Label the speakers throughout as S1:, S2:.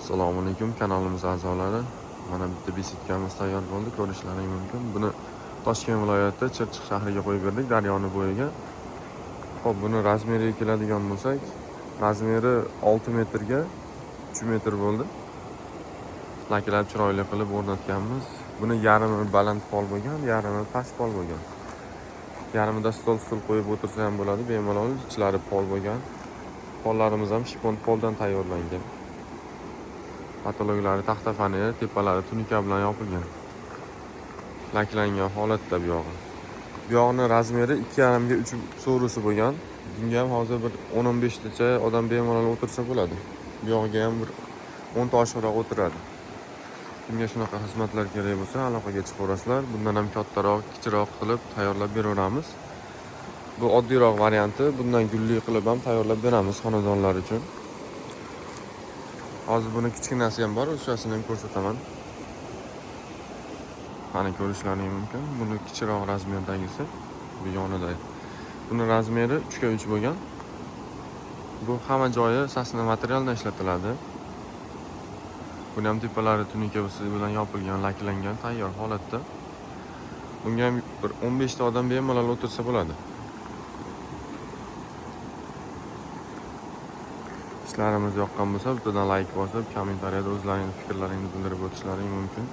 S1: Assalomu alaykum kanalimiz a'zolari. Mana bitta besetkamiz tayyor bo'ldi, ko'rishlaring mumkin. Buni Toshkent viloyati Chirchiq shahriga qo'yib berdik, daryoni bo'yiga. Xo'p, buni razmeriga keladigan bo'lsak, razmeri 6 metrga 3 metr bo'ldi. Laklab chiroyli qilib o'rnatganmiz. Buni yarmi baland pol bo'lgan, yarmi past pol bo'lgan. Yarmida stol stul qo'yib o'tirsa ham bo'ladi, bemalol ichlari pol bo'lgan. Pollarimiz ham shipon poldan tayyorlangan. Patologlari taxta faneri, tepalari tunika bilan yopilgan. Laklangan holatda bu yog'i. Bu yog'ini razmeri 2,5 ga 3 so'risi bo'lgan. Bunga ham hozir bir 10-15 tacha odam bemalol o'tirsa bo'ladi. Bu yog'iga ham bir 10 ta oshiqroq o'tiradi. Kimga shunaqa xizmatlar kerak bo'lsa, aloqaga chiqaverasizlar. Bundan ham kattaroq, kichikroq qilib tayyorlab beraveramiz. Bu oddiyroq varianti, bundan gulli qilib ham tayyorlab beramiz xonadonlar uchun. Hozir buni kichkinasi ham bor, o'shasini ham ko'rsataman. Mana ko'rishlaring mumkin. Buni kichikroq razmerdagisi bu yonida. Buni razmeri 3 ga 3 bo'lgan. Bu hamma joyi sosna materialdan ishlatiladi. Buni ham tepalari tunika bilan yopilgan, laklangan, tayyor holatda. Bunga ham bir 15 ta odam bemalol o'tirsa bo'ladi. Ishlarimiz yoqqan bo'lsa, bittadan like bosib, kommentariyada o'zlaringning fikrlaringni bildirib o'tishlaring mumkin.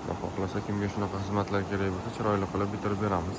S1: Xudo xohlasa, kimga shunaqa xizmatlar kerak bo'lsa, chiroyli qilib bitirib beramiz.